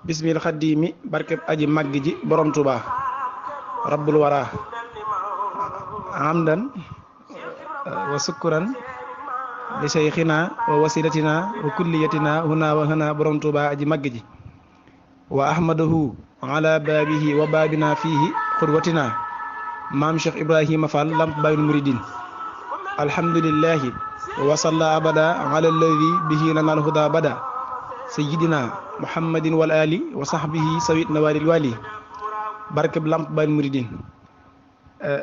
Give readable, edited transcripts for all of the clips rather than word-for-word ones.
bismil xaddiimi barkeb aji màgg ji borom Tuuba rabbul wara hamdan wa sukkuran li seyxina wa wasilatina wa kulliyatina huna wa hana borom Tuuba aji màgg ji wa ahmadahu ala baabihi wa baabina fiihi xudwatina maam Cheikh Ibrahima Fall lamp baayul muridin alhamdulillahi wa salla abada ala alladi bihi lana alhuda bada sayyidina muhammadin wal ali wa sahbihi sawit nawalil wali barkeb lamp baayul muridin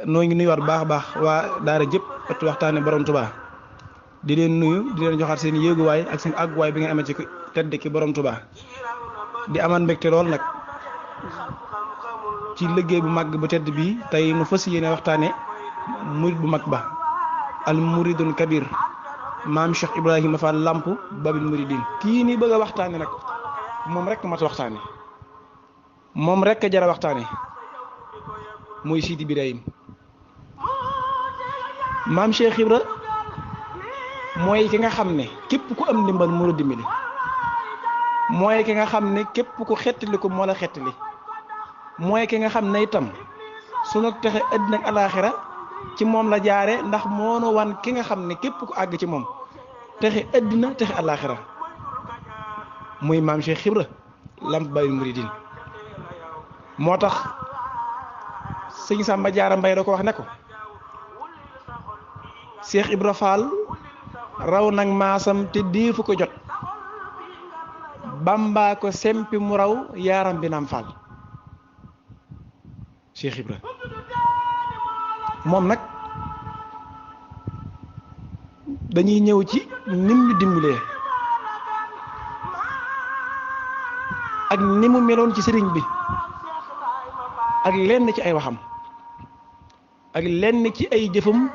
noo ngi nuyuwaat baax a baax waa daara jëpp ëtt waxtaane borom Tuuba di leen nuyu di leen joxaat seen yéeguwaay ak seen àgguwaay bi nga amee ci tedd ki borom Tuuba di amaan mbégte lool nag ci liggéey bu mag bu tedd bii tey nu fas yéene waxtaane murid bu mag ba al muridun kabir maam Cheikh Ibrahima Fall lamp babil muridin kii nii bëgg a waxtaane nag moom rek mat waxtaane moom rek a jara waxtaane muy Sidi Birahim maam Cheikh Ibra mooy ki nga xam ne képp ku am ndimbal moo la dimbali mooy ki nga xam ne képp ku xettali ko moo la xettali mooy ki nga xam ne itam sunu texe àddina ak alaaxira ci moom la jaare ndax moonu wan ki nga xam ne képp ku àgg ci moom texe àddina texe alaaxira muy maam Cheikh Ibra lamp baayul muridin moo tax sëñ Samba Jaara Mbay da ko wax ne ko Cheikh Ibra Fall raw nag maasam te deefu ko jot Bamba ko sempi mu raw yaaram bi naam Fall Cheikh Ibra moom nag dañuy ñëw ci nim ñu dimbalee ak ni mu meloon ci sëriñ bi ak lenn ci ay waxam ak lenn ci ay jëfam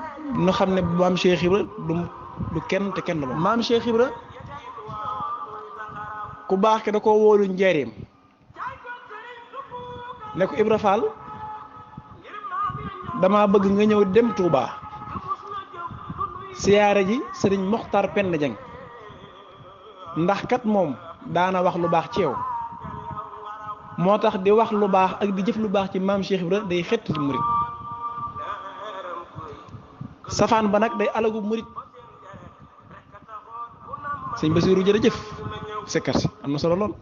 nu xam ne maam Cheikh Ibra du kenn te kenn moom maam Cheikh Ibra ku baax ke da koo wóolu njaareem ne ko Ibra Fall dama bëgg nga ñëw dem Touba siyaare ji sëriñ Moxtar Penda Jeng ndax kat moom daana wax lu baax ci yow moo tax di wax lu baax ak di jëf lu baax ci maam Cheikh Ibra day xett ci murit safaan ba nag day alagu murit sëñ Basiru jërëjëf sekkat si am na solo lool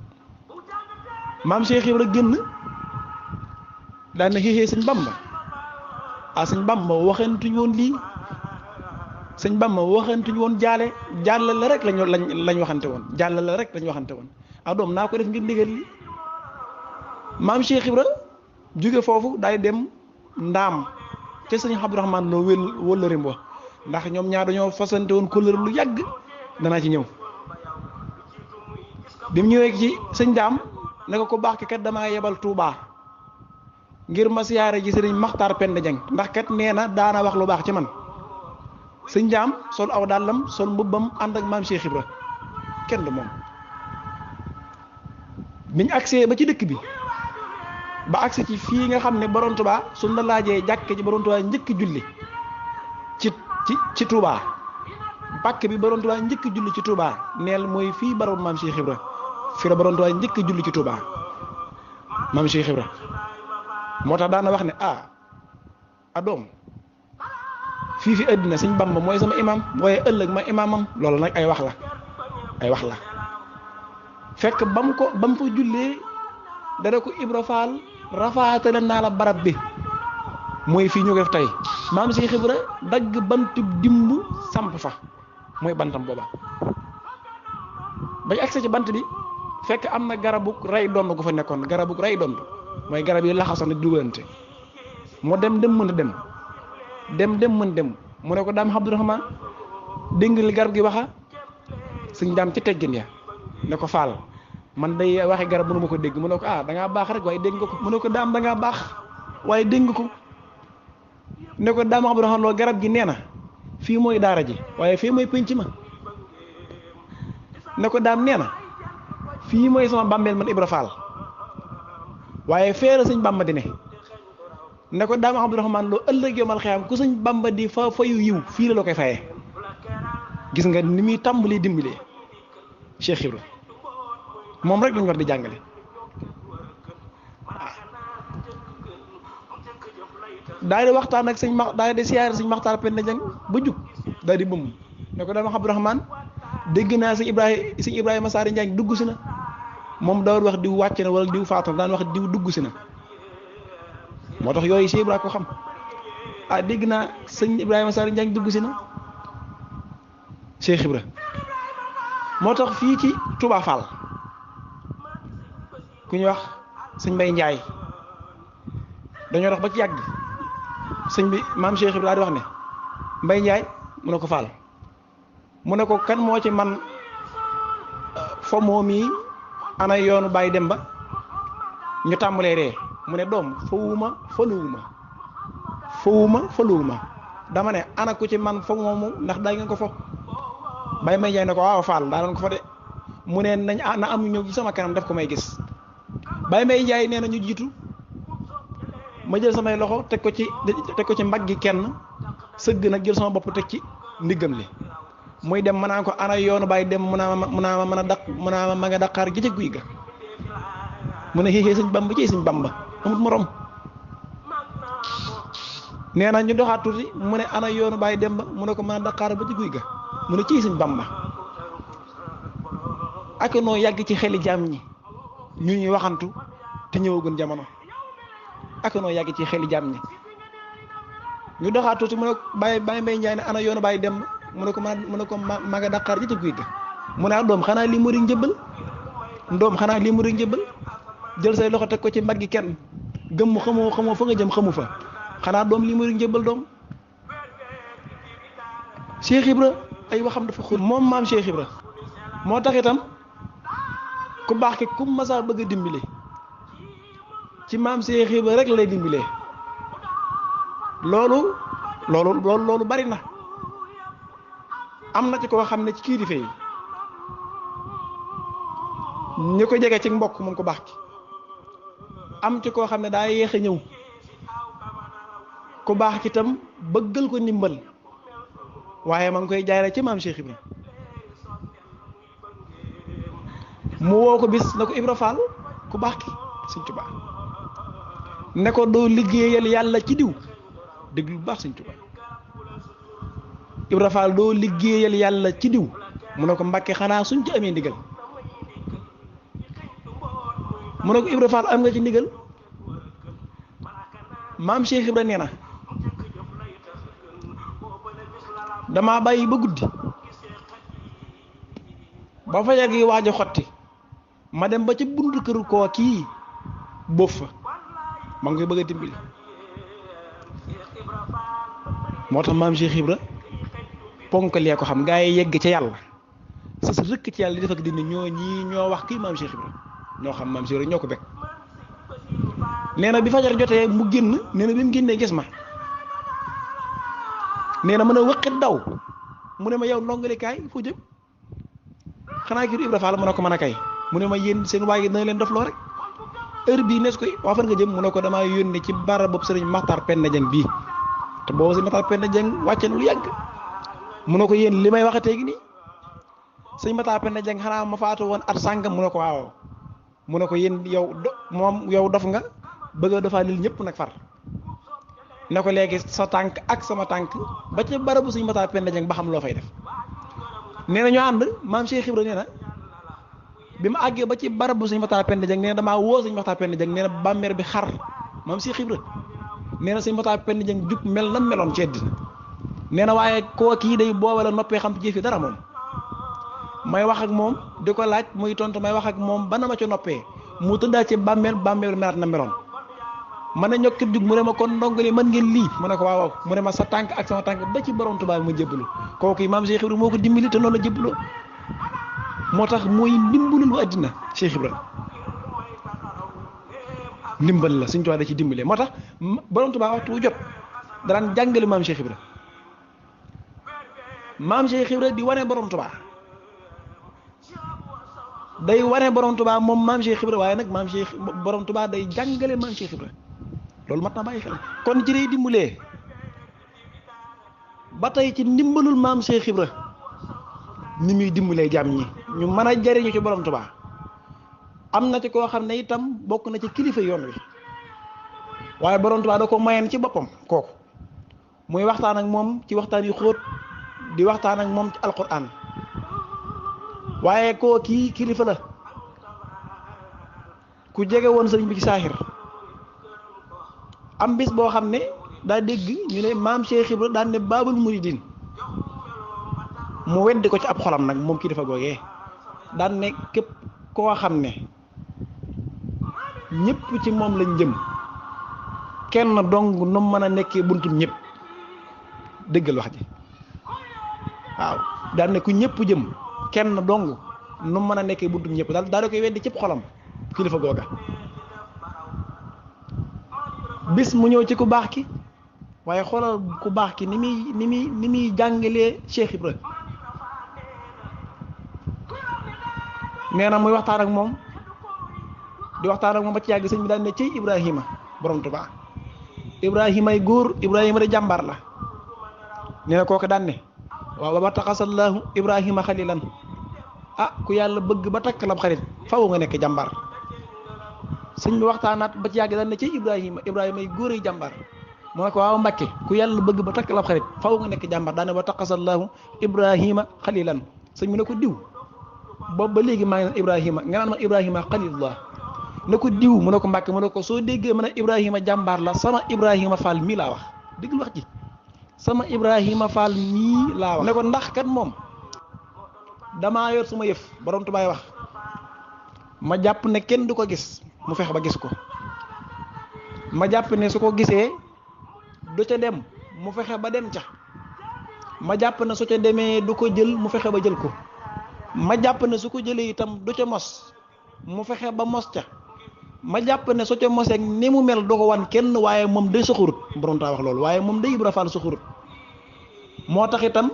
maam Cheikh Ibra génn daan na xéexee sëñ Bamba sëñ Bamba waxantuñ woon lii sëñ Bamba waxantuñ woon jàllale rek lañ waxante woon jàllale rek lañ waxante woon doom naa ko def ngir ndigal li maam Cheikh Ibra jóge foofu daay dem ndaam te sëñ Abdourahmane loo wëllërim wa ndax ñoom ñaar dañoo fasante woon kóllëre lu yàgg danaa ci ñëw bi mu ñëwee ci sëñ daam ne ko baax ki kat damaa yebal Touba ngir ma siyaare ji sëriñ Maxtaar Penda Jeng ndax kat nee na daana wax lu baax ci man sëñ daam sol aw dàllam sol mbubbam ànd ak maam Cheikh Ibra kenn du moom biñ agsee ba ci dëkk bi ba agsi ci fii nga xam ne borom Touba suñ la laajee jàkk ci borom Touba njëkk julli ci Touba pàkk bi borom Touba njëkk julli ci Touba neel mooy fii borom maam Cheikh Ibra fi la borom Touba njëkk julli ci Touba maam Cheikh Ibra moo tax daana wax ne doom fii fi àddina sëñ Bamba mooy sama imam waaye ëllëg ma imamam loolu nag ay wax la fekk ba mu fa jullee dara ko Ibra Fall rafaatale naa la barab bi mooy fii ñu ko def tey maam Cheikh Ibra dagg bantub dimb samp fa mooy bantam booba bañ agse ci bant bi fekk am na garabu ray dond gu fa nekkoon garabu ray dond mooy garab yi laxasoon ne dugalante mu dem mën a dem mën dem mu ne ko daam Abdourahmane dégg nga li garab gi waxa sëñ daam ci teggin ya ne ko Fall man day waxe garab mënu ma ko dégg mu ne ko da ngaa baax rek waaye dégg nga ko mu ne ko daam da ngaa baax waaye dégg nga ko ne ko daam Abdourahmane loo garab gi nee na fii mooy daara ji waaye fii mooy pénc ma ne ko daam nee na fii mooy sama bàmmeel man Ibra Fall waaye feera sëñ Bamba di ne ko daam Abdourahmane loo ëllëg yomal xiyam ku sëñ Bamba di fayu yiw fii la koy fayee gis nga ni muy tàmbalee dimbalee Cheikh Ibra moom rek lañu war di jàngale. daal di waxtaan ak sëñ ma daal di siyaare sëñ Maxtaar Penda Jeng ba jug daal di bëmm ne ko dama Abdourahmane dégg naa sëñ Ibrahima Saari Njaañ dugg si na. moom dawul wax diw wàcc na wala diw faatu daan wax diw dugg si na moo tax yooyu Cheikh Ibra ko xam dégg naa sëñ Ibrahima Saari Njaañ dugg si na Cheikh Ibra moo tax fii ci Touba Fall ku ñuy wax sëñ Mbay Njaay dañoo dox ba ci yàgg sëñ bi maam Cheikh Ibra di wax ne Mbay Njaay mu ne ko Fall mu ne ko kan moo ci man fo moom yi ana yoonu Baye Demba ñu tàmbalee ree mu ne doom foluwuma dama ne ana ku ci man fo moomu ndax daa ngeen ko fo Baye May Jaay ne ko waaw Fall daa doon ko fa de mu ne nañ na am ñëw ci sama kanam def ko may gis Baye May Jaay nee na ñu jiitu ma jël samay loxo teg ko ci mbaggi kenn sëgg nag jël sama bopp teg ci ndiggam li muy dem ma naan ko ana yoonu Baye dem mu naa ma mën a daq mu naa ma nga daqaar gi ca guy ga mu ne xëy sëñ Bamba ci sëñ Bamba amut morom nee na ñu doxaat tuuti mu ne ana yoonu Baye dem ba mu ne ko mën a daqaar ba ci guy ga mu ne ci sëñ Bamba ak noo yàgg ci xeli jaam ñi ñu ñuy waxantu te ñëwagun jamono ak noo yàgg ci xeli jaam ñi ñu doxaat tuuti mu ne Baye Mbay Njaay ne ana yoonu Baye dem mu ne ko ma nga daqaar ji te guy ga mu ne doom xanaa lii mu ri njëbbal jël say loxo teg ko ci mbaggi kenn gëmm xamoo fa nga jëm xamu fa xanaa doom lii mu ri njëbbal doom Cheikh Ibra ay waxam dafa xul moom maam Cheikh Ibra moo tax itam ku baax ki ku masaa bëgg a dimbile ci maam Cheikh Ibra rek la lay dimbilee loolu bari na am na ci koo xam ne ci kilifa yi ñu ko jege ci mbokk moom ko baax ki am ci koo xam ne daa yéex a ñëw ku baax ki tam bëggal ko ndimbal waaye ma ngi koy jaay ci maam Cheikh Ibra mu woo ko bis na ko Ibra Fall ku baax ki Sëñ Tuubaa ne ko doo liggéeyal yàlla ci diw déglu bu baax Sëñ Tuubaa Ibra Fall doo liggéeyal yàlla ci diw mu ne ko Mbàkke xanaa suñ ci amee ndigal mu ne ko Ibra Fall am nga ci ndigal maam Cheikh Ibra nee na dama bàyyi ba guddi ba fajar gi waaj a xotti ma dem ba ca buntu këru koo kii boof fa ma ngi koy bëgg a dimbali moo tax maam Cheikh Ibra ponkalee ko xam gaa yi yegg ca yàlla sa rëkk ci yàlla di def ak dindi ñoo wax kii maam Cheikh Ibra ñoo xam maam Cheikh Ibra ñoo ko bekk nee na bi fajar jotee mu génn nee na bi mu génnee gis ma nee na mën a wëqit daw mu ne ma yow ndongali kaay foo jëm xanaa kii Ibra Fall mu ne ko mën a kay mu ne ma yéen seen waay yi dina leen def loo rek heure bii nees koy waa fan nga jëm mu ne ko damaa yónni ci barab boobu sëriñ Maxtaar Penda Jeng bii te boobu sëriñ Maxtaar Penda Jeng wàcce na lu yàgg mu ne ko yéen li may waxe teegi nii sëriñ Maxtaar Penda Jeng xanaa ma faatu woon at sàngam mu ne ko waaw mu ne ko yéen yow dof nga bëgg a defaa lil ñëpp nag far ne ko léegi sa tànk ak sama tànk ba ca barabu sëriñ Maxtaar Penda Jeng ba xam loo fay def nee na ñoo ànd maam Cheikh Ibra nee na bi ma àggee ba ci barabu sëriñ Maxtaar Penda Jeng nee na damaa woo sëriñ Maxtaar Penda Jeng nee na bàmmeer bi xar maam Cheikh Ibra nee na sëriñ Maxtaar Penda Jeng jug mel na meloon ci àddina nee na waaye koo kii day booba la noppee xam jëfi dara moom may wax ak moom di ko laaj muy tontu may wax ak moom ba na ma ci noppee mu tëddaat ci bàmmeel melaat na meloon ma ne ñokkit jug mu ne ma kon ndongali mën ngeen lii mu ne ko waaw mu ne ma sa tànk ak sama tànk ba ci borom Tuubaa ma jébbalu kooku maam Cheikh Ibra moo ko dimbali te noonu la jébbaloo moo tax mooy ndimbalul wa àddina Cheikh Ibra ndimbal la Sëñ Tuubaa da ci dimbale moo tax borom Tuubaa waxtu wu jot daan jàngale maam Cheikh Ibra maam Cheikh Ibra di wane borom Tuubaa day wane borom Tuubaa moom maam Cheikh Ibra waaye nag maam Cheikh borom Tuubaa day jàngale maam Cheikh Ibra loolu mat na bàyyi xel kon ci lay dimbalee ba tey ci ndimbalul maam Cheikh Ibra ni muy dimbalee jàmm ñi ñu mën a jariñu ci borom Tuubaa am na ci koo xam ne itam bokk na ci kilifa yoon wi waaye borom Tuubaa da ko mayen ci boppam kooku muy waxtaan ak moom ci waxtaan yu xóot di waxtaan ak moom ci alquran waaye koo kii kilifa la ku jege woon sëriñ bi ci saaxir am bis boo xam ne daa dégg ñu ne maam Cheikh Ibra daan ne baabul muridin mu weddi ko ci ab xolam nag moom kilifa googee daan ne képp koo xam ne ñëpp ci moom lañ jëm kenn dong nu mën a nekkee buntum ñëpp déggal wax ji waaw daan ne ku ñëpp jëm kenn dong nu mën a nekkee buntum ñëpp daal daa da koy weddi cib xolam kilifa googa bis mu ñëw ci ku baax ki waaye xoolal ku baax ki ni muy jàngalee Cheikh Ibra nee na muy waxtaan ak moom di waxtaan ak moom ba ci yàgg sëñ bi daan ne ci Ibrahima borom Tuubaa Ibrahima ay góor Ibrahima de jàmbaar la nee na kooku daan ne waaw ba taxasallahu Ibrahima xalilan ku yàlla bëgg ba takk lam xarit faw nga nekk jàmbaar sëñ bi waxtaanaat ba ci yàgg daan ne ci Ibrahima ay góor ay jàmbaar mu ne ko waaw Mbàkke ku yàlla bëgg ba takk lam xarit faw nga nekk jàmbaar daan ne ba taxasallahu Ibrahima xalilan sëñ bi ne ko diw boobu ba léegi maa ngi naan Ibrahima nga naan ma Ibrahima xalilullah ne ko diw mu ne ko Mbàkke mu ne ko soo déggee ma ne Ibrahima jàmbaar la sama Ibrahima Fall mii laa wax dégg wax ji sama Ibrahima Fall mii laa wax ne ko ndax kat moom damaa yor suma yëf borom tubaay wax ma jàpp ne kenn du ko gis mu fexe ba gis ko ma jàpp ne su ko gisee du ca dem mu fexe ba dem ca ma jàpp ne su ca demee du ko jël mu fexe ba jël ko ma jàpp ne su ko jëlee itam du ca mos mu fexe ba mos ca ma jàpp ne su ca mosee ni mu mel du ko wan kenn waaye moom day soxurut borom taa wax loolu waaye moom day Ibra Fall soxurut moo tax itam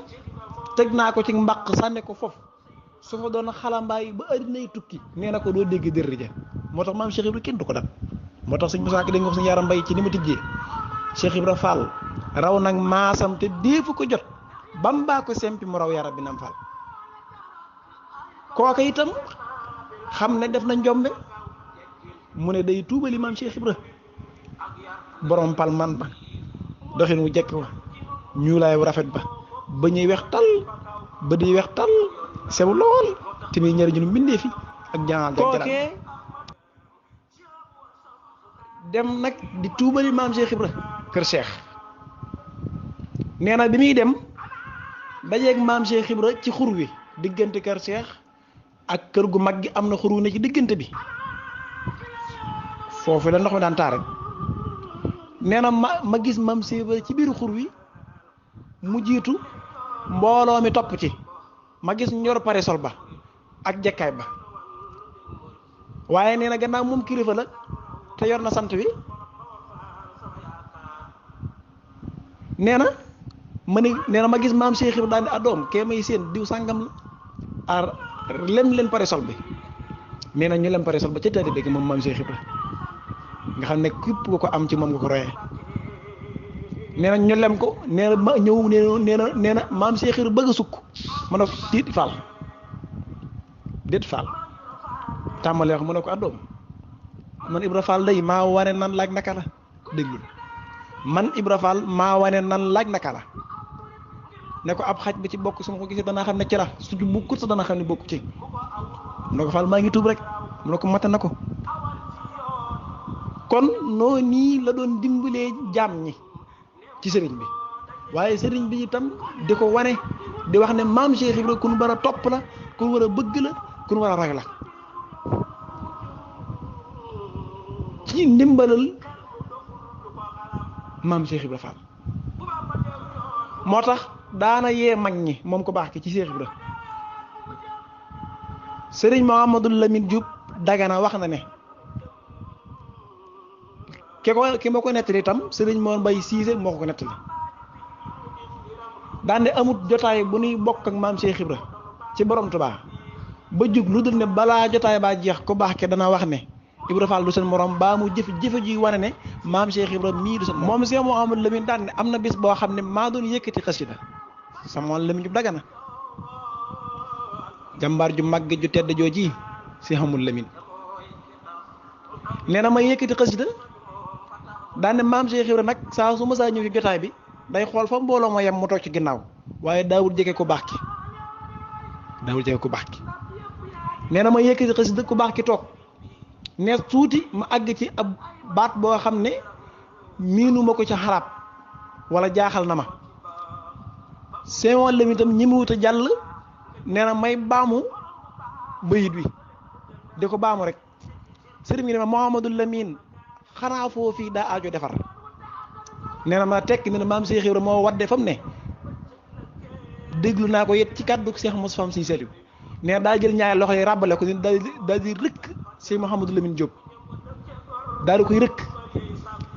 teg naa ko ci mbaq sànne ko foofu su fa doon xalambaay ba addinay tukki nee na ko doo dégg dërri ja moo tax maam Cheikh Ibra kenn du ko dab moo tax suñ mosaaki dañ wax suñu yaram mbay ci ni ma tijjee Cheikh Ibra Fall raw nag maasam te déefu ko jot bam baa ko sempi mu raw yaram bi nam Fall kooka itam xam ne def na njombe mu ne day tuubali maam Cheikh Ibra borom pal man ba doxin wu jekk wa ñuulaay wu rafet ba ba ñuy weex tal ba di weex tal sew lool te muy ñëri ñu mbindee fi ak jàngal kookee dem nag di tuubali maam Cheikh Ibra kër Cheikh nee na bi muy dem dajeeg maam Cheikh Ibra ci xur wi diggante kër Cheikh ak kër gu mag gi am na xur wu ne ci diggante bi foofu la ndox mi daan taa rek nee na ma gis maam Cheikh Ibra ci biir xur wi mu jiitu mbooloo mi topp ci ma gis ñor pare sol ba ak jekkaay ba waaye nee na gannaaw moom kilifa la te yor na sant wi nee na ma gis maam Cheikh Ibra daal di adoom kee may seen diw sàngam la lem leen pare sol bi nee na ñu lem pare sol ba ca tëdd dëgg moom maam Cheikh Ibra nga xam ne képp ku ko am ci moom nga ko royee nee na ñu lem ko nee na ma ñëw nee na maam Cheikh Ibra bëgg a sukk ma ne ko déet Fall tàmbale wax mu ne ko adoom man Ibra Fall day maa wane nan laaj naka la déglul man Ibra Fall maa wane nan laaj naka la ne ko ab xaj bi ci bokk su ma ko gisee danaa xam ne ci la su ci bukkut sax danaa xam ne bokk ci mu ne ko Fall maa ngi tuub rek mu ne ko mate na ko kon noo nii la doon dimbalee jaam ñi ci sëriñ bi waaye sëriñ bi itam di ko wane di wax ne maam Cheikh Ibra ku ñu war a topp la ku ñu war a bëgg la ku ñu war a roy la ci ndimbalal maam Cheikh Ibra Fall moo tax daana yee mag ñi moom ko baax ki ci Cheikh Ibra sëriñ Mouhamadou Lamine Diop Dagana wax na ne ki ma ko nettali itam sëriñ Mor Mbay Siise moo ko nettali daande amut jotaay bu nuy bokk ak maam Cheikh Ibra ci borom Tuubaa ba jug lu dul ne balaa jotaay baa jeex ko baax ke dana wax ne Ibra Fall du seen morom baa mu jëfe ji wane ne maam Cheikh Ibra mii du seen moom Cheikh Mouhamadou Lamine daan ne am na bis boo xam ne maa doon yëkkati xasida sama Lamine Diop Dagana jàmbaar ju màgg ju tedd jooji Cheikh Mouhamadou Lamine nee na ma yëkkati xasida daan ne maam Cheikh Ibra nag saa su ma saa ñëw ci jotaay bi day xool fa mbooloo ma yem mu toog ci ginnaaw waaye daawul jege ku baax ki daawul jege ku baax ki nee na ma yëkkati xasida ku baax ki toog nees tuuti ma àgg ci ab baat boo xam ne miinu ma ko ci xarab wala jaaxal na ma seewoon la itam ñi mu wut a jàll nee na may baamu bayit wi di ko baamu rek sëriñ bi ne ma Mouhamadou Lamine xanaa foofii daa aajo defar nee na ma tekk ne maam Cheikh Ibra moo wadde fa mu ne déglu naa ko yet ci kàddu Cheikh Moustapha Sy Saliou nee na daa jël ñaari loxo yi ràbbale ko ni daal di rëkk Cheikh Mouhamadou Lamine Diop daal di koy rëkk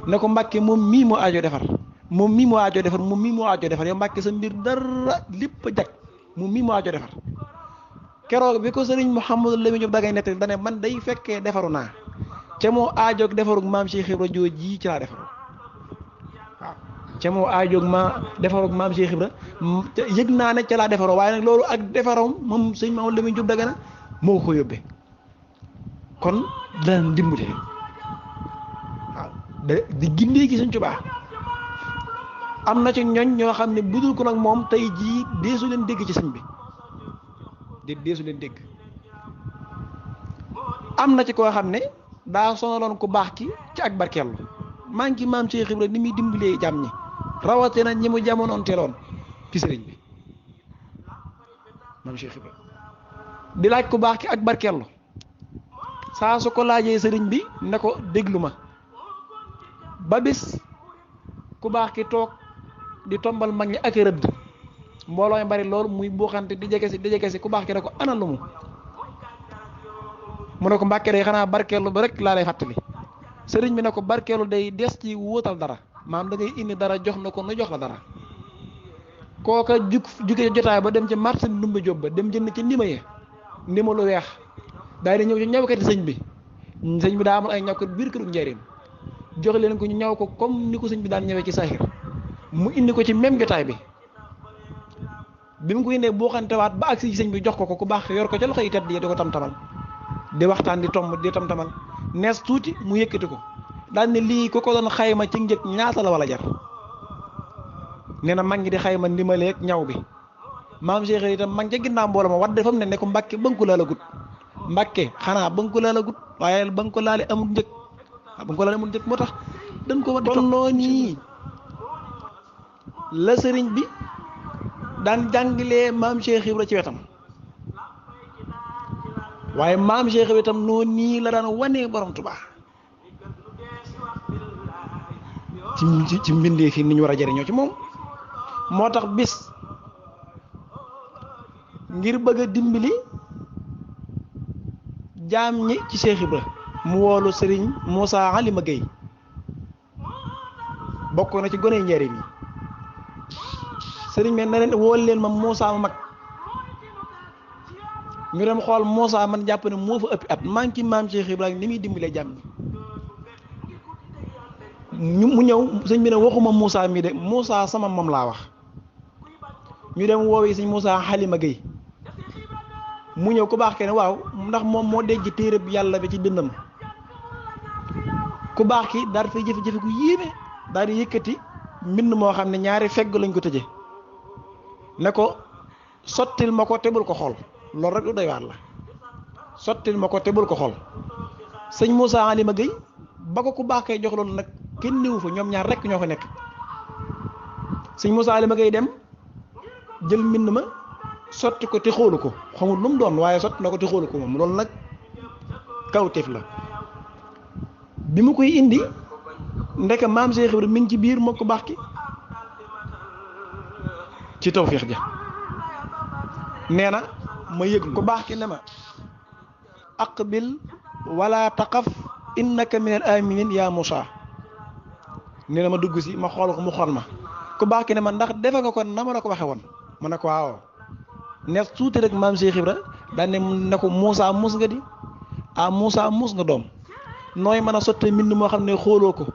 ne ko Mbàkke moom mii moo aajo defar moom mii moo aajo defar moom mii moo aajo defar yow Mbàkke sa mbir dara lépp a jag moom mii moo aajo defar keroog bi ko sëriñ Mouhamadou Lamine Diop dagay nettali dane man day fekkee defaru naa ca moo aajoog defarug maam Cheikh Ibra jooj ji ci laa defaru waaw ca moo aajoog defarug maam Cheikh Ibra yëg naa ne ca laa defaroo waaye nag loolu ak defaroom moom sëriñ Mouhamadou Lamine Diop Dagana moo ko yóbbee kon daan dimbale waaw di gindee gi Sëriñ Tuubaa am na ci ñooñ ñoo xam ne budul ko nag moom tey jii deesu leen dégg ci sëñ bi deesu leen dégg am na ci koo xam ne daa sonaloon ku baax ki ci ak barkeelu maa ngi maam Cheikh Ibra ni muy dimbalee jàmm ñi rawatina ñi mu jamonoon teeloon ci sëriñ bi maam Cheikh Ibra di laaj ku baax ki ak barkeelu saa su ko laajee sëriñ bi ne ko déglu ma ba bis ku baax ki toog di tombal mag ñi ak rëdd mbooloo mi bari loolu muy buuxante di jege si ku baax ki ne ko ana lu mu ne ko Mbàkke day xanaa barkeelu ba rek laa lay fàttali sëriñ bi ne ko barkeelu day des ci wóotal dara maam da ngay indi dara jox na ko nu jox la dara kooka juge jotaay ba dem ci marché Ndumba Jóob ba dem jënd ci ndima ye ndima lu weex daal di ñëw ci ñawkati sëñ bi daa amoon ay ñawkat biir këru njëriñ jox leen ko ñu ñaw ko comme ni ko sëñ bi daan ñëwee ci sahir mu indi ko ci même jotaay bi mu ko indee boo xantewaat ba agsi ci sëñ bi jox ko ku baax yor ko ca loxo yi tedd yi di ko tam-tamal di waxtaan di tomb di tam-tamal nees tuuti mu yëkkati ko daal ne lii ku ko doon xayma ci njëg ñaata la wala jar nee na mag ñi di xayma ndimaleeg ñaw bi maam Cheikh itam mag ca ginnaaw mbooloo ma wadde fa mu ne ko Mbàkke ba nga ko laala gut Mbàkke xanaa ba nga ko laala gut waaye ba nga ko laale amul njëg ba nga ko laale amul njëg moo tax dañ ko wadde tolloo nii la sëriñ bi daan jàngalee maam Cheikh Ibra ci wetam waaye maam Cheikh Ibra itam noonu nii la daan wanee borom Tuubaa ci mbindee fii ni ñu war a jëriñoo ci moom moo tax bis ngir bëgg a dimbali jaam ñi ci Cheikh Ibra mu woolu sëriñ Moussa Alima Gueye bokk na ci gone njariñ yi sëriñ bi na leen wool leen ma Moussa ma mag ñu dem xool Moussa man jàpp ne moo fa ëppi at manqué maam Cheikh Ibra ni muy dimbalee jàmm ñi mu ñëw sëñ bi ne waxuma Moussa mii de Moussa sama moom laa wax ñu dem woowi sëñ Moussa Alima Gueye mu ñëw ku baax ke ne waaw ndax moom moo dégg téereb yàlla bi ci dëndam ku baax ki daal fay jëfe-jëfe ku yéeme daal di yëkkati mbind moo xam ne ñaari fegg lañ ko tëje ne ko sottil ma ko tebul ko xool loolu rek lu doy waar la sottil ma ko tebul ko xool sëñ Moussa Alima Gueye ba ko ku baax kay jox loolu nag kenn néewu fa ñoom ñaar rek ñoo fa nekk sëñ Moussa Alima Gueye dem jël mbind ma sotti ko te xoolu ko xamul lu mu doon waaye sotti na ko te xoolu ko moom loolu nag kawteef la bi mu koy indi ndeke maam Cheikh Ibra mi ngi ci biir moo ko baax ki ci tawfeex ja nee na ma yëg ko baax ki ne ma aqbil wala taqaf innaka min al aminin ya Moussa nee na ma dugg si ma xool ko mu xool ma ku baax ki ne ma ndax defe nga ko na ma la ko waxe woon ma ne ko waaw nees tuuti rek maam Cheikh Ibra daan ne ko Moussa mus nga di Moussa mus nga doom nooy mën a sotte mbind moo xam ne xooloo ko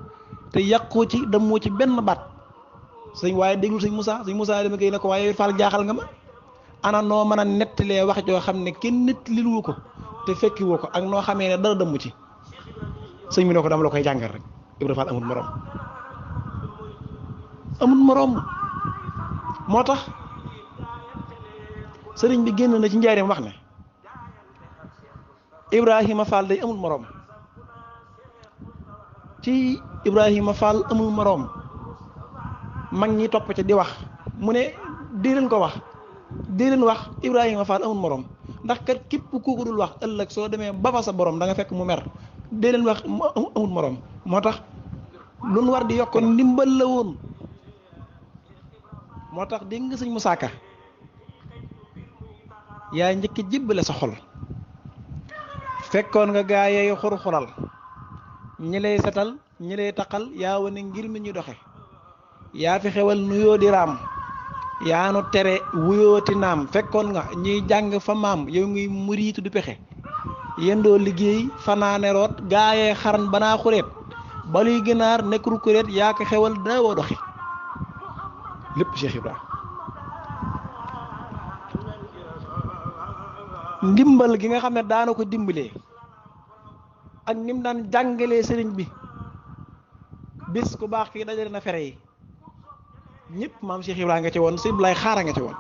te yàqoo ci damoo ci benn baat sëñ waaye déglul sëñ Moussa dama koy ne ko waaye Fall jaaxal nga ma ana noo mën a nettalee wax joo xam ne kenn nettaliwu ko te fekki woo ko ak noo xamee ne dara dëmm ci sëñ bi ne ko dama la koy jàngal rek Ibra Fall amul morom amul morom moo tax sëriñ bi génn na ci njaareem wax ne Ibrahima Fall day amul morom ci Ibrahima Fall amul morom mag ñi topp ca di wax mu ne di leen ko wax di leen wax Ibrahima Fall amul morom ndax kat képp ku ko dul wax ëllëg soo demee ba fa sa borom da nga fekk mu mer di leen wax amul morom moo tax lu nu war di yokkoon ndimbal la woon moo tax dégg nga sëñ Moussa Ka yaa njëkk jébbale sa xol fekkoon nga gaa yey xur-xural ñi lay setal ñi lay taqal yaa wane ngir mi ñu doxe yaa fi xewal nuyoo di raam yaa nu tere wuyooti naam fekkoon nga ñuy jàng fa maam yow ngi muriitu du pexe yendoo liggéey fanaane root gaayee xaran banaa xureet baluy ginaar nekkru kuréet yaa ko xewal daawoo doxe lépp Cheikh Ibra ndimbal gi nga xam ne daana ko dimbalee ak nim daan jàngalee sëriñ bi bis ku baax kii dajale na fere yi ñëpp maam Cheikh Ibra nga ci woon sëñ lay xaara nga ci woon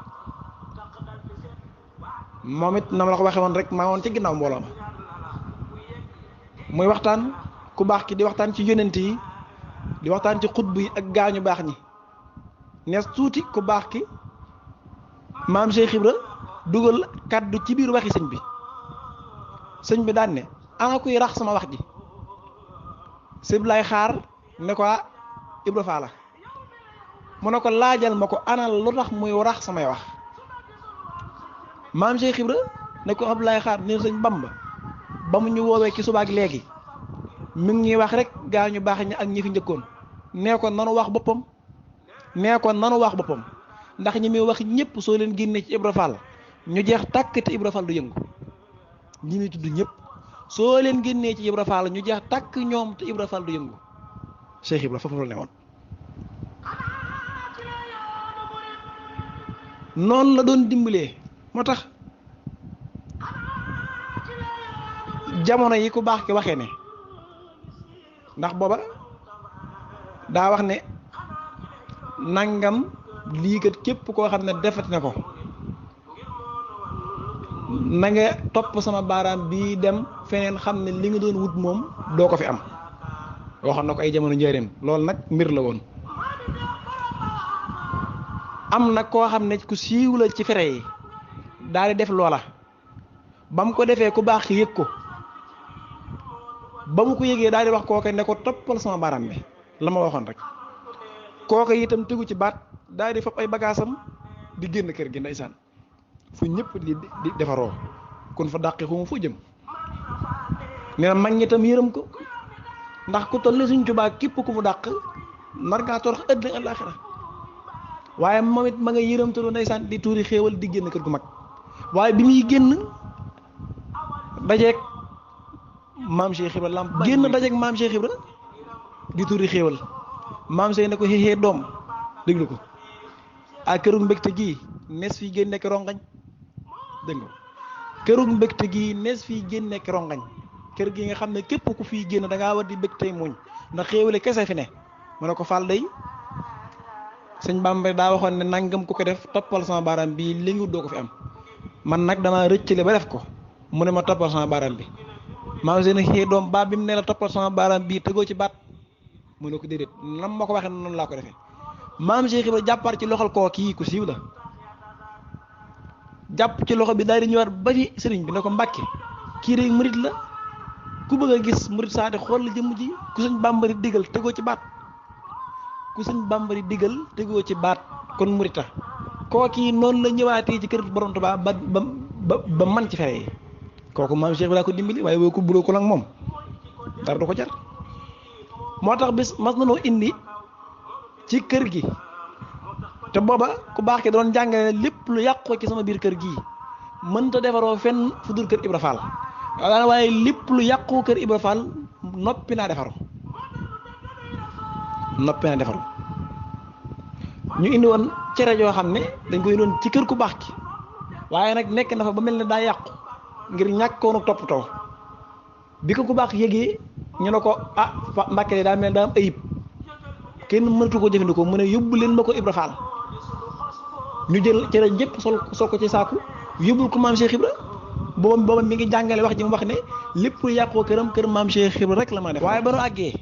moom it na ma la ko waxee woon rek maa woon ci ginnaaw mbooloo ma muy waxtaan ku baax ki di waxtaan ci yonent yi di waxtaan ci xutb yi ak gaañu baax ñi nees tuuti ku baax ki maam Cheikh Ibra dugal kaddu ci biir waxi sëñ bi daan ne ana kuy rax sama wax ji sëñ lay xaar ne ko Ibra Faala mu ne ko laajal ma ko ana lu tax muy rax samay wax maam Cheikh Ibra ne ko Abdoulaye Xaar ni sëñ Bamba ba mu ñu woowee ci subaak léegi mi ngi ñuy wax rek gaa ñu baax ñi ak ñi fi njëkkoon nee ko nanu wax boppam ndax ñi muy wax ñëpp soo leen génnee ci Ibra Fall ñu jeex tàkk te Ibra Fall du yëngu ñi muy tudd ñëpp soo leen génnee ci Ibra Fall ñu jeex tàkk ñoom te Ibra Fall du yëngu Cheikh Ibra foofu la ne woon noonu la doon dimbalee moo tax jamono yi ku baax ki waxee ne ndax booba daa wax ne nangam lii kat képp koo xam ne defati na ko na nga topp sama baaraam bii dem feneen xam ne li nga doon wut moom doo ko fi am waxoon na ko ay jamono njëriñ loolu nag mbir la woon am na koo xam ne ku siiw la ci fere yi daal di def loola ba mu ko defee ku baax yëg ko ba mu ko yëgee daal di wax kooka ne ko toppal sama baaraam bi la ma waxoon rek kooka itam tegu ci baat daal di fab ay bagaasam di génn kër gi ndeysaan fu ñëpp di defaroo kon fa dàqi xuma fu jëm nee na mag ñi itam yërëm ko ndax ku toll ni Sëñ Tuubaa képp ku mu dàq nar ngaa torox ëdd ak àllaaxira waaye moom it ma nga yërëmtaloo ndeysaan di tuuri xéewal di génn kër gu mag waaye bi muy génn dajeeg maam Cheikh Ibra lamp génn dajeeg maam Cheikh Ibra di tuuri xéewal maam Cheikh ne ko xéexée doom déglu ko ak këru mbégte gii nees fii génne ki rongañ dégg nga këru mbégte gii nees fii génne ki rongañ kër gi nga xam ne képp ku fii génn da ngaa war di bég tey muñ ndax xéewale kese fi ne mu ne ko Fall day sëñ Bamba daa waxoon ne nangam ku ko def toppal sama baaraam bii li ngi doo ko fi am man nag damaa rëccale ba def ko mu ne ma toppal sama baaraam bi maa ngi seen xëy doom baat bi mu ne la toppal sama baaraam bii tegoo ci baat mu ne ko déedéet nam ma ko waxee noonu laa ko defee maam Cheikh Ibra jàppaat ci loxol koo kii ku siiw la jàpp ci loxo bi daal di ñëwaat ba ci sëriñ bi ne ko Mbàkke kii rek murit la ku bëgg a gis murit saate xool la jëmm ji ku sëñ Bàmbari digal tegoo ci baat ku sëñ Bàmbari digal tegoo ci baat kon murita koo kii noonu la ñëwaatee ci kër borom Tuubaa ba man ci fere yi kooku maam Cheikh bi laa ko dimbali waaye boo ko buloo ko nag moom dara du ko jar moo tax bis mas na noo indi ci kër gi te booba ku baax ki doon jàngale lépp lu yàqoo ci sama biir kër gii mënta defaroo fenn fu dul kër Ibra Fall waaye lépp lu yàqoo kër Ibra Fall noppi naa defaru ñu indi woon cere joo xam ne dañ koy doon ci kër ku baax ki waaye nag nekk na fa ba mel ne daa yàqu ngir ñàkkoonu toppatoo bi ko ku baax yëgee ñu ne ko ah Mbàkke daa mel daa am ayib kenn mënatu ko jëfandikoo mu ne yóbbu leen ma ko Ibra Fall ñu jël cere jëpp sol ko ci saaku yóbbul ko maam Cheikh Ibra booba mi ngi jàngale wax ji mu wax ne lépp lu yàqoo kër maam Cheikh Ibra rek la ma def. waaye ba nu àggee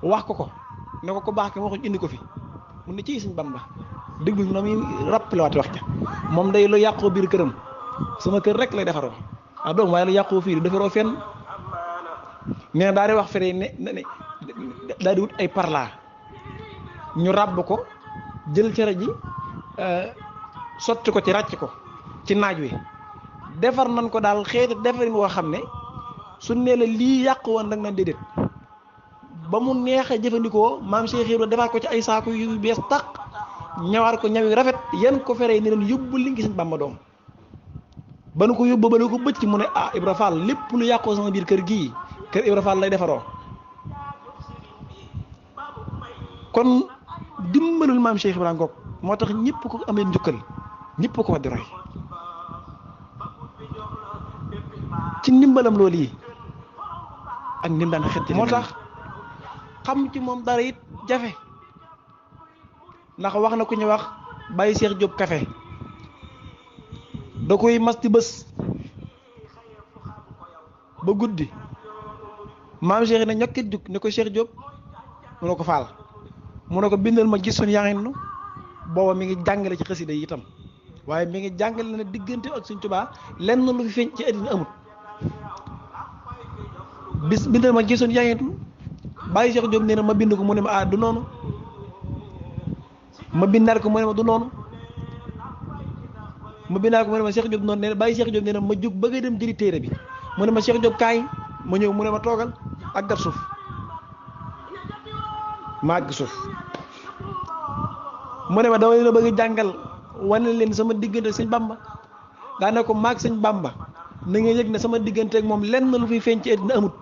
wax ko ne ko baax ki ma waxuñ indi ko fi mu ne ci Sëñ Bamba déglu na muy rappelé waat wax ja moom day lu yàqoo biir këram sama kër rek lay defaroo ah doom waaye lu yàqoo fii defaroo fenn nee na daal di wax fere ne daal di wut ay parla ñu ràbb ko jël cere ji sotti ko ci ràcc ko ci naaj wi defar nañ ko daal xeeti defarin woo xam ne su nee la lii yàq woon nag na déedéet ba mu neex a jëfandikoo maam Cheikh Ibra defaat ko ci ay saaku yu bees tàq ñawaat ko ñawi rafet yan ko fere ni leen yóbbu li ngi Sëñ Bamba doom ba nu ko yóbbu ba nu ko bëcc mu ne ah Ibra Fall lépp lu yàqoo sama biir kër gii kër Ibra Fall lay defaroo kon dimbalul maam Cheikh Ibra ngoog moo tax ñëpp ko amee njukkal ñëpp ko war di roy ci ndimbalam loolu yi ak ndim daan xet moo tax xam ci moom dara it jafe ndax wax na ku ñu wax Baye Cheikh Diop café da koy mas di bés ba guddi maam Cheikh ne ñokkit jug ne ko Cheikh Diop mu ne ko Fall mu ne ko bindal ma gis suñu yaxin booba mi ngi jàngale ci xasida yi itam waaye mi ngi jàngale ne diggante ak Sëñ Tuubaa lenn lu fi feeñ ci àddina amut bis bindal ma gis suñu yaxin Baye Cheikh Diop nee na ma bind ko mu ne ma ah du noonu ma bindaat ko mu ne ma du noonu ma bindaat ko mu ne ma Cheikh Diop noonu nee na Baye Cheikh Diop nee na ma jóg bëgg a dem jëli téere bi mu ne ma Cheikh Diop kaay ma ñëw mu ne ma toogal ak gat suuf ma àgg suuf mu ne ma dama leen a bëgg jàngal wane leen sama diggante ak Sëñ Bamba daa ne ko maag Sëñ Bamba na nga yëg ne sama diggante ak moom lenn lu fi feeñ ci àddina amut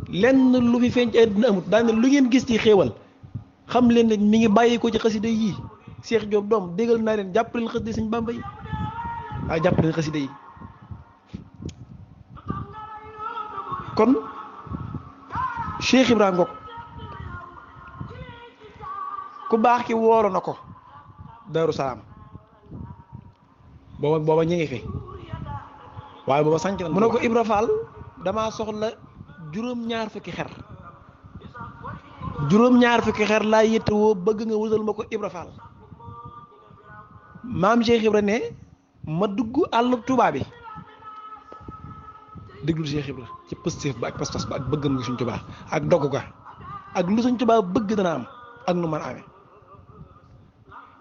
lenn lu fi feeñ ci àddina amut daa ne lu ngeen gis ci xéewal xam leen ne mi ngi bàyyi ko ci xasida yii Cheikh Diop doom déggal naa leen jàpp leen xasida Sëñ Bamba yi waaye jàpp leen xasida yi kon Cheikh Ibra ngoog ku baax ki wooro na ko Daaru Salaam booba ñu ngi fi waaye booba sanc na mu ne ko Ibra Fall damaa soxla juróom-ñaar fukki xer laa yittewoo bëgg nga wutal ma ko Ibra Fall maam Cheikh Ibra ne ma dugg àll Tuubaa bi déglu Cheikh Ibra ci pëstéef ba ak pas-pas ba ak bëggam nga Sëñ Tuubaa ak dogg ga ak lu Sëñ Tuubaa bëgg dana am ak nu mën a amee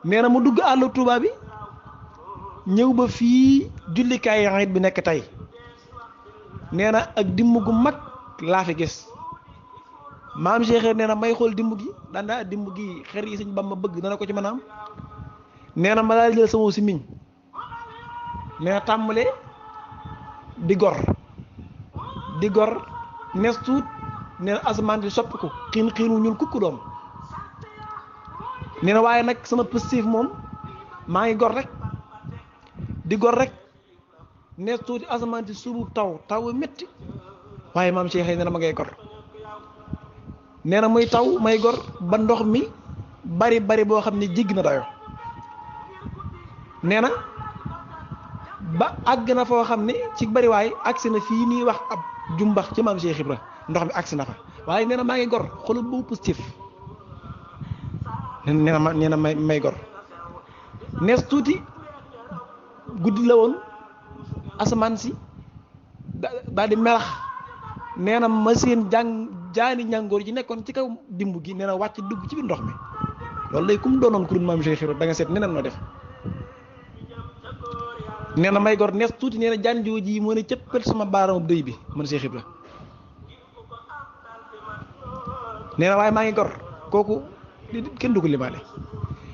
nee na mu dugg àll Tuubaa bi ñëw ba fii jullikaay ayit bi nekk tey nee na ak dimb gu mag laa fi gis maam Cheikh nee na may xool dimb gi daandaa dimb gi xer yi Sëñ Bamba bëgg dana ko ci mën a am nee na ma daal jël sama si miñ nee na tàmbale di gor nees tuut nee na asamaan di sopp ko xiin wu ñuul kukku doom nee na waaye nag sama positif moom maa ngi gor rek nees tuuti asamaan di subu taw métti waaye maam Cheikh nee na ma ngay gor nee na muy taw may gor ba ndox mi bari boo xam ne jéggi na dayo nee na ba àgg na foo xam ne ci bariwaay agsi na fii nii wax ab jumbax ci maam Cheikh Ibra ndox mi agsi na fa waaye nee na maa ngi gor xoolal boobu positif nee na may gor nees tuuti guddi la woon asamaan si daal di melax nee na ma seen jaani ñàngoor ji nekkoon ci kaw dimb gi nee na wàcc dugg ci biir ndox mi loolu lay kum doonoon ku dul maam Cheikh Ibra da nga seet neneen noo def nee na may gor nees tuuti nee na jaan jooji yi moo ne cëppal sama baaraamu dëy bi man Cheikh Ibra nee na waaye maa ngi gor kooku kenn du ko limaale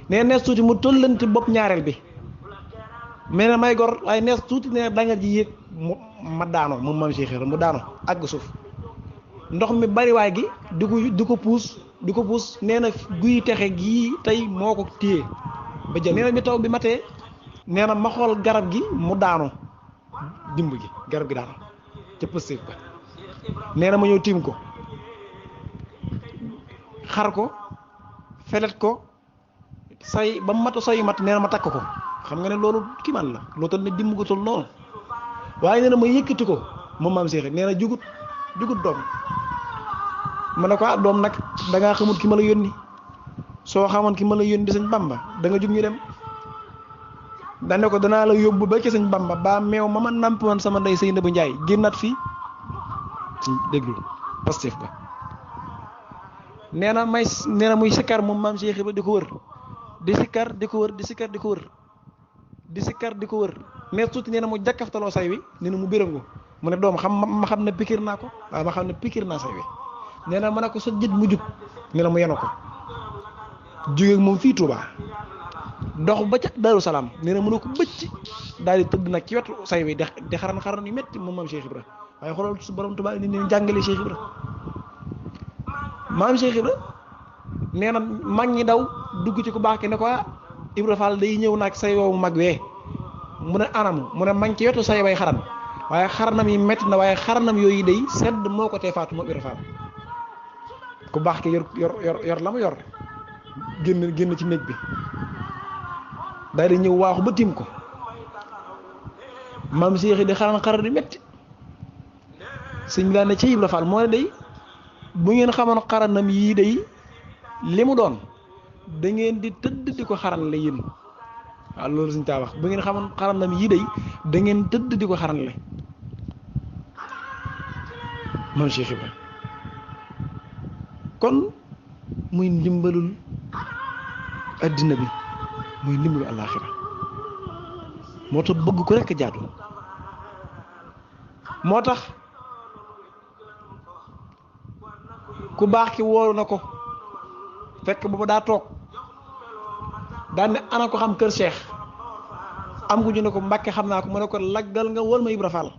nee na nees tuuti mu tollanti bopp ñaareel bi mais ne may gor waaye nees tuuti nee na danga ji yéeg ma daanoo moom maam Cheikh Ibra mu daanoo àgg suuf ndox mi bariwaay gi di ko puus nee na guy texe gii tey moo ko téye ba jël nee na mi taw bi matee nee na ma xool garab gi mu daanu dimb gi garab gi daanu ca pëstéef ba nee na ma ñëw tiim ko xar ko felet ko say ba matu sayu mat nee na ma takk ko xam nga ne loolu kiimaan la loo toll ne dimb ko toll noonu waaye nee na ma yëkkati ko moom maam Cheikh nee na jugut doom ma ne ko doom nag da ngaa xamut ki ma la yónni soo xamoon ki ma la yónni sëñ Bamba da nga jug ñu dem dane ko danaa la yóbbu ba ci sëñ Bamba ba meew ma namp woon sama ndey Seynabou Ndiaye génnaat fii ci déglu Pastef ba nee na muy sikkar moom maam Cheikh ba di ko wër di sikkar di ko wër di sikkar di ko wër di sikkar di ko wër mais tuuti nee na mu jàkkaftaloo say wi nee na mu birangu mu ne doom ma xam ne pikir naa ko waaw ma xam ne pikir naa say wi nee na ma ne ko sa jët mu jug nee na mu yenu ko jóge moom fii Touba dox ba ca Daaru Salaam nee na mënu ko bëcc daal di tëdd nag ci wetu say wi di xaran yu métti moom maam Cheikh Ibra waaye xoolal su borom Touba ni ne jàngale Cheikh Ibra maam Cheikh Ibra nee na mag ñi daw dugg ci ku baax ki ne ko Ibra Fall day ñëw nag say woowu mag wee mu ne anam mu ne mag ci wetu say way xaran waaye xaranam yi métti na waaye xaranam yooyu day sedd moo ko tee faatu moom Ibra Fall ku baax ki yor la mu yor génn ci néeg bi daal di ñëw waaxu ba tiim ko maam Cheikh di xaran di métti sëñ bi daan ne ci Ibra Fall moo ne day bu ngeen xamoon xaranam yii day li mu doon da ngeen di tëdd di ko xaran le yéen waaw loolu suñ taa wax bu ngeen xamoon xaranam yii day da ngeen tëdd di ko xaran le maam Cheikh Ibra kon muy ndimbalul addina bi muy ndimbalu àllaaxira moo tax bëgg ko rekk jaadu moo tax ku baax ki wóolu na ko fekk booba daa toog daan ne ana ko xam kër Cheikh am gu ñu ne ko Mbàkke xam naa ko mu ne ko laggal nga wol ma Ibra Fall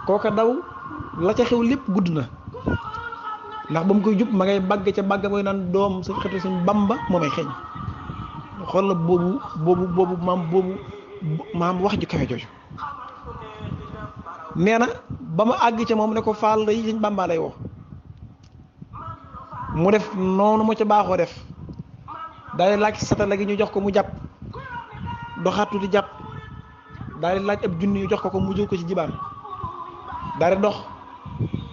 kooka daw la ca xew lépp gudd na ndax ba mu koy jub ma ngay bagg ca bagg mooy naan doom sa xetu suñ Bamba moo may xeeñ xool la boobu maam wax ju kawe jooju nee na ba ma àgg ca moom ne ko Fall lay suñ Bamba lay woo mu def noonu mu ca baaxoo def daal di laaj satala gi ñu jox ko mu jàpp doxaat tuuti jàpp daal di laaj ab junni ñu jox ko mu jël ko ci jibaan daal di dox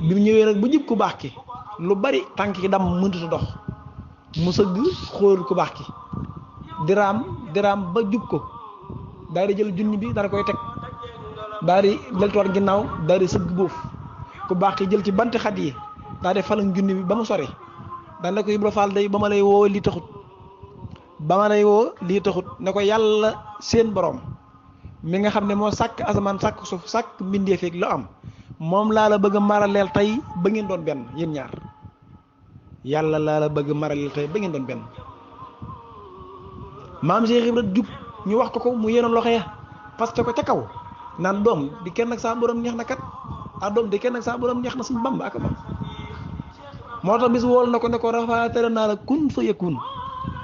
bi mu ñëwee nag ba jib ku baax ki lu bari tànk ki dam mënut a dox mu sëgg xool ku baax ki diraam ba jub ko daal di jël junni bi daal di koy teg daal di leltuwaat ginnaaw daal di sëgg boof ku baax ki jël ci banti xat yi daal di falang junni bi ba mu sori daal ne ko Ibra Fall day ba ma lay woo lii taxut ne ko yàlla seen borom mi nga xam ne moo sàkk asamaan sàkk suuf sàkk mbindeef ak lu am moom laa la bëgg a maraleel tey ba ngeen doon benn yéen ñaar yàlla laa la bëgg a maraleel tey ba ngeen doon benn maam Cheikh Ibra jub ñu wax ko mu yéene loxo ya parce que ko ca kaw naan doom di kenn ak saa borom neex na kat doom di kenn ak saa borom neex na suñu Bamba ak Bamba moo tax bis wool na ko ne ko rafaatale naa la kun fa yakun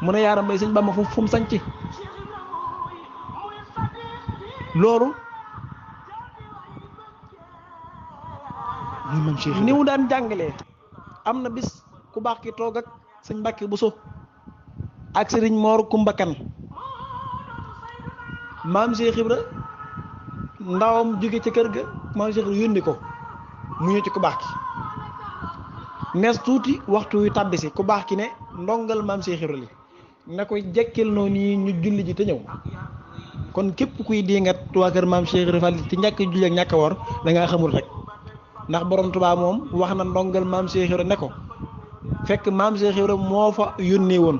mu ne yaaram bay suñ Bamba fu mu sañci loolu ni mu daan jàngalee am na bis ku baax ki toog ak sëñ Mbàkke Buso ak sëriñ Moor Kumba Kan maam Cheikh Ibra ndawam jóge ca kër ga maam Cheikh Ibra yónni ko mu ñëw ci ku baax ki nees tuuti waxtu wi tàbbisi ku baax ki ne ndongal maam Cheikh Ibra li ne ko jekkil noonu yi ñu julli ji te ñëw kon képp kuy dingat waa kër maam Cheikh Ibra Fall ci ñàkk julli ak ñàkk a woor da ngaa xamul rek ndax borom Tuubaa moom wax na ndongal maam Cheikh Ibra ne ko fekk maam Cheikh Ibra moo fa yónnee woon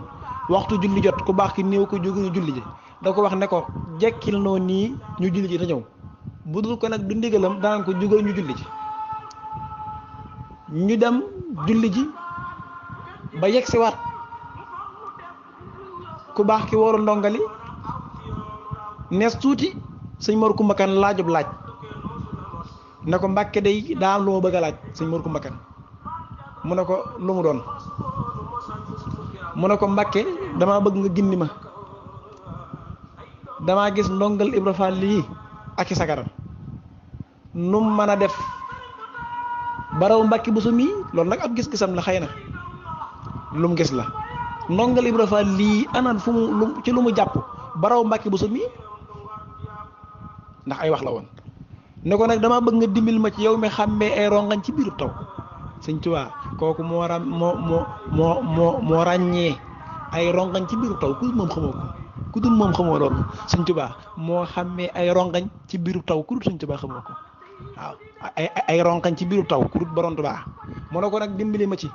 waxtu julli jot ku baax ki néew ko jóge ñu julli ji da ko wax ne ko jekkil noonu nii ñu julli ji te ñëw bu dul ko nag du ndigalam danaan ko jógal ñu julli ji ñu dem julli ji ba yegg si waat ku baax ki wóoru ndongali nees tuuti sëñ Mor Kumba Kan laajub laaj ne ko Mbàkke day daa am lu ma bëgg a laaj sëñ Mor Kumba Kan mu ne ko lu mu doon mu ne ko Mbàkke damaa bëgg nga gindi ma damaa gis ndongal Ibra Fall lii ak i sagaram nu mu mën a def baraw Mbàkke Buso mii loolu nag ab gis-gisam la xëy na lu mu gis la ndongal Ibra Fall lii anan fu mu ci lu mu jàpp baraw Mbàkke Buso mii ndax ay wax la woon ne ko nag dama bëgg nga dimbil ma ci yow mi xàmmee ay rongañ ci biiru taw Sëñ Tuubaa kooku moo ràññee ay rongañ ci biiru taw ku moom xamoo ko ku dul moom xamoo loolu Sëñ Tuubaa moo xàmmee ay rongañ ci biiru taw ku dul Sëñ Tuubaa xamoo ko waaw ay rongañ ci biiru taw ku dul Borom Tuubaa mu ne ko nag dimbali ma ci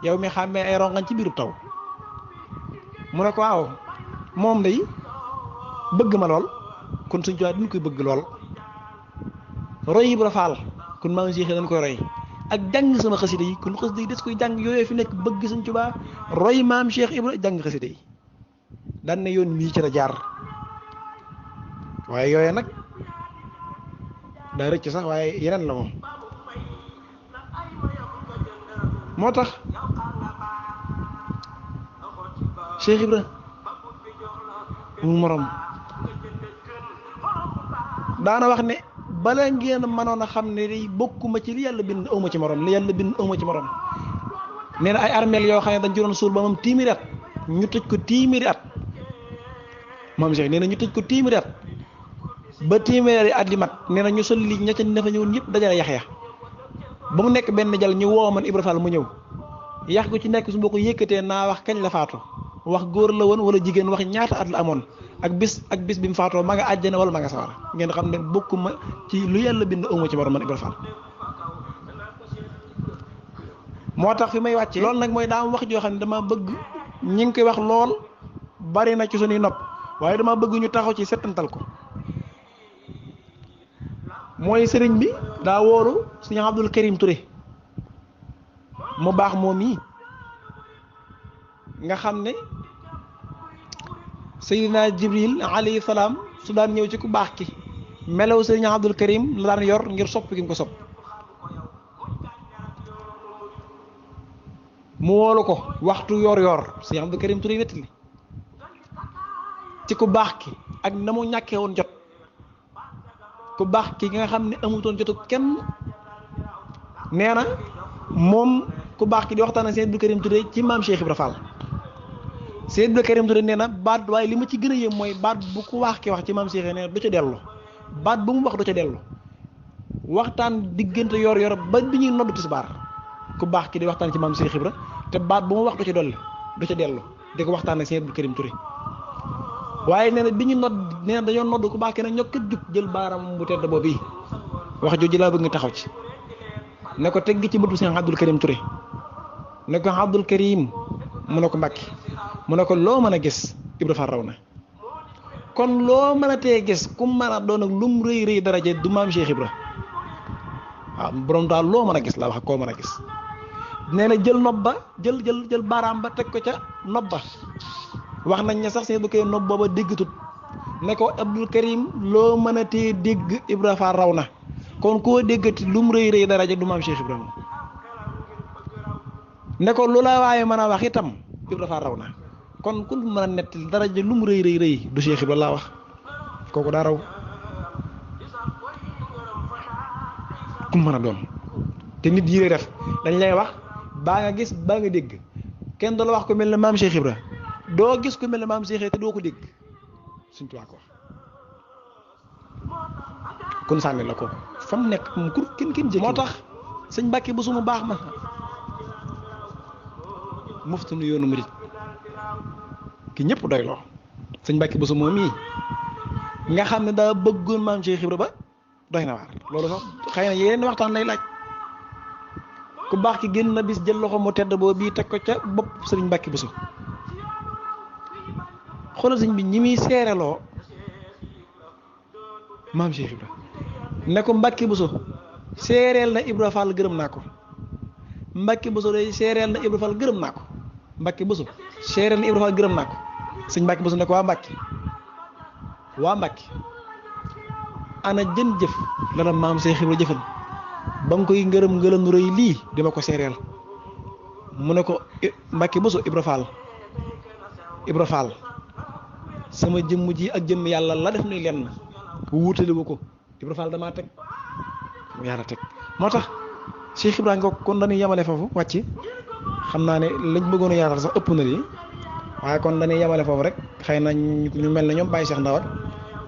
yow mi xàmmee ay rongañ ci biiru taw mu ne ko waaw moom day bëgg ma lool kon Sëñ Tuubaa duñ koy bëgg lool roy Ibra Fall kon maa ngi siy dañ koy roy ak jàng sama xasida yi kon xasida yi des koy jàng yooyu fi nekk bëgg Sëñ Tuubaa roy maam Cheikh Ibra jàng xasida yi daan ne yoon wii ci la jaar waaye yooyu nag daa rëcc sax waaye yeneen la moom moo tax Cheikh Ibra mu morom daana wax ne bala ngeen mënoon a xam ne day bokkuma ci li yàlla bind awma ci morom li yàlla bind awma ci morom nee na ay armeel yoo xam ne dañ ci doon suul ba moom téeméeri at ñu tëj ko téeméeri at moom Cheikh nee na ñu tëj ko téeméeri at ba téeméeri at li mat nee na ñu sol li ña ca ne fa ñëwoon ñëpp dajale yax ya ba mu nekk benn jal ñu woo man Ibra Fall mu ñëw yax gu ci nekk su ma ko yëkkatee naa wax kañ la faatu wax góor la woon wala jigéen wax ñaata at la amoon ak bis bi mu faatoo ma nga àjjana wala ma nga sawara ngeen xam ne bokkuma ci lu yàlla bind awma ci morom man Ibra Fall moo tax fi may wàccee loolu nag mooy daa am wax joo xam ne dama bëgg ñi ngi koy wax lool bari na ci suñuy nopp waaye dama bëgg ñu taxaw ci settantal ko mooy sëriñ bi daa wóolu Sëriñ Abdul Karim Touré mu baax moom yi nga xam ne Seydina Jibril alayhi salaam su daan ñëw ci ku baax ki melaw Sëriñ Abdul Karim la daan yor ngir sopp gi mu ko sopp mu woolu ko waxtu yor Sëriñ Abdul Karim Touré wettali ci ku baax ki ak na mu ñàkkee woon jot ku baax ki nga xam ne amutoon jotu kenn nee na moom ku baax ki di waxtaan ak Sëriñ Abdul Karim Touré ci maam Cheikh Ibra Fall Sëriñ Abdul Karim Touré nee na baat waaye li ma ci gën a yëm mooy baat bu ku wax ki wax ci maam Cheikh nee na du ca dellu baat bu mu wax du ca dellu waxtaan diggante yor ba bi ñuy noddu tisbaar ku baax ki di waxtaan ci maam Cheikh Ibra te baat bu mu wax du ca dolli du ca dellu di ko waxtaan ak Sëriñ Abdul Karim Touré waaye nee na bi ñu nodd nee na dañoo nodd ku baax ki nag ñokkat jug jël baaram bu tedd boobu yi wax jooju laa bëgg nga taxaw ci ne ko tegg ci bëtu Sëriñ Abdul Karim Touré ne ko Abdul Karim mu ne ko Mbàkke mu ne ko loo mën a gis Ibra Fall raw na kon loo mën a tee gis ku mën a doon ak lum rëy daraja du maam Cheikh Ibra waaw borom daal loo mën a gis la wax koo mën a gis nee na jël nopp ba jël baaraam ba teg ko ca nopp ba wax nañ ne sax seen bu koy nopp booba déggatut ne ko Abdul Karim loo mën a tee dégg Ibra Fall raw na kon koo déggati lum rëy daraja du maam Cheikh Ibra ne ko lu la waaye mën a wax itam Ibra Fall raw na kon ku mën a nett daraja lu mu rëy du Cheikh Ibra laa wax kooku daa raw ku mën a doon te nit yi def dañ lay wax baa nga gis baa nga dégg kenn du la wax ko mel ne maam Cheikh Ibra doo gis ko mel ne maam Cheikh te doo ko dégg suñ tuwaa ko wax kun sànni la ko fa mu nekk moom kur kenn jëkki moo tax sëñ Mbàkke bu suma baax ma muftunu yoonu murit ki ñëpp doy loo sëñ Mbàkke bu suma mii nga xam ne daa bëggoon maam Cheikh Ibra ba doy na waar loolu sax xëy na yeneen waxtaan lay laaj ku baax ki génn na bis jël loxo mu tedd boo bii teg ko ca bopp sëriñ Mbàkke Buso xoolal sëñ bi ñi muy seereloo maam Cheikh Ibra ne ko Mbàkke Buso seereel na Ibra Fall gërëm naa ko Mbàkke Buso day seereel na Ibra Fall gërëm naa ko Mbàkke Buso seereel na Ibra Fall gërëm naa ko sëñ Mbàkke Buso ne ko waa Mbàkke ana jën jëf la la maam Cheikh Ibra jëfal ba nga koy ngërëm rëy lii dima ko seereel mu ne ko Mbàkke Buso Ibra Fall sama jëmm ji ak jëmm yàlla la def nuy lenn wuutale wu ko Ibra Fall damaa teg mu yàlla teg moo tax Cheikh Ibrahima ko kon dañuy yemale foofu wàcc xam naa ne lañ bëggoon a yaatal sax ëpp na lii waaye kon dañuy yemale foofu rek xëy na ñu mel ne ñoom Baye Cheikh Ndaw ak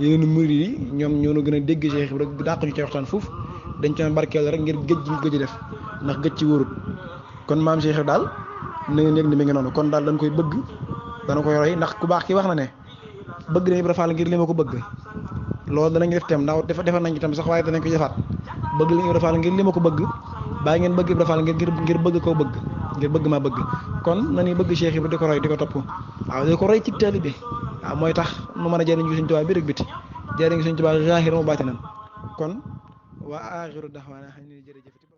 yeneen murid yi ñoom ñoo gën a dégg Cheikh Ibrahima dàq ñu ci waxtaan foofu dañ ci barkeel rek ngir gëj gi ñu gëj def ndax gëj ci wóorut kon maam Cheikh daal na ngeen yëg ni mi ngi noonu kon daal dañ koy bëgg dana koy roy ndax ku baax ki wax na ne bëgg nañ Ibra Fall ngir li ma ko bëgg loolu danañ def tam ndaw defal nañ tam sax waaye danañ ko jëfaat bëgg nañ Ibra Fall ngir li ma ko bëgg bàyyi ngeen bëgg Ibra Fall ngir bëgg koo bëgg ngir bëgg maa bëgg kon nañuy bëgg Cheikh Ibra di ko roy di ko topp waaw di ko roy ci taalibe waaw mooy tax nu mën a jëriñu Sëñ Tuubaa bi rek biti jëriñu Sëñ Tuubaa zaahir wa baatinan kon wa aaxiru da'waanaa jërëjëf